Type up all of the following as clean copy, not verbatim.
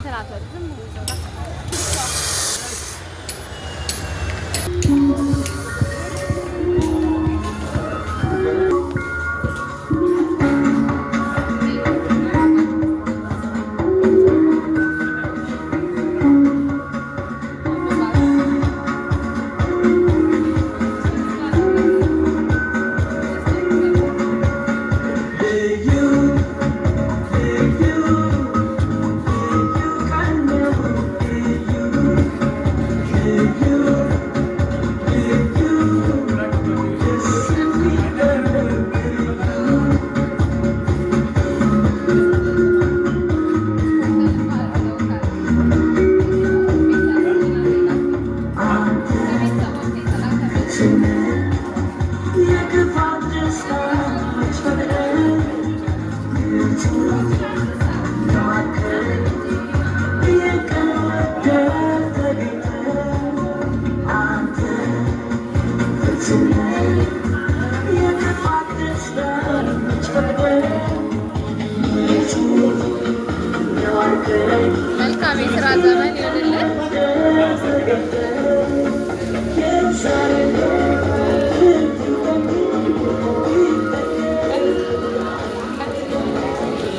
ዝም መልካም የስራ ዘመን ይሁንልን።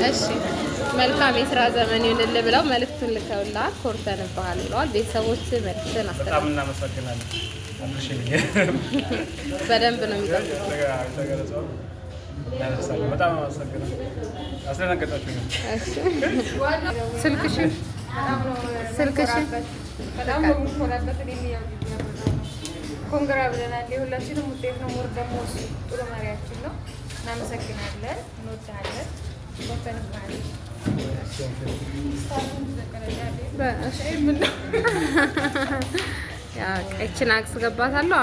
እሺ፣ መልካም የስራ ዘመን ይሁንልህ ብለው መልእክቱን ልከውልሃል። ኮርተንብሃል ብለዋል ቤተሰቦች። መልእክትን በጣም አስተላልፍ። እናመሰግናለን። በደንብ ነው የሚጠብቁት። የተገለጸው እናደርሳለን። በጣም አመሰግናለሁ። አስደነገጣችሁ። ስልክሽን ስልክሽን በጣም ነው የምኮራበት። እኔም ያው congra ብለናል። የሁላችንም ውጤት ነው። More ደግሞ እሱ ጥሩ መሪያችን ነው። እናመሰግናለን። እንወድሃለን። ኮርተንብሃል። ይችን አስገባታለሁ።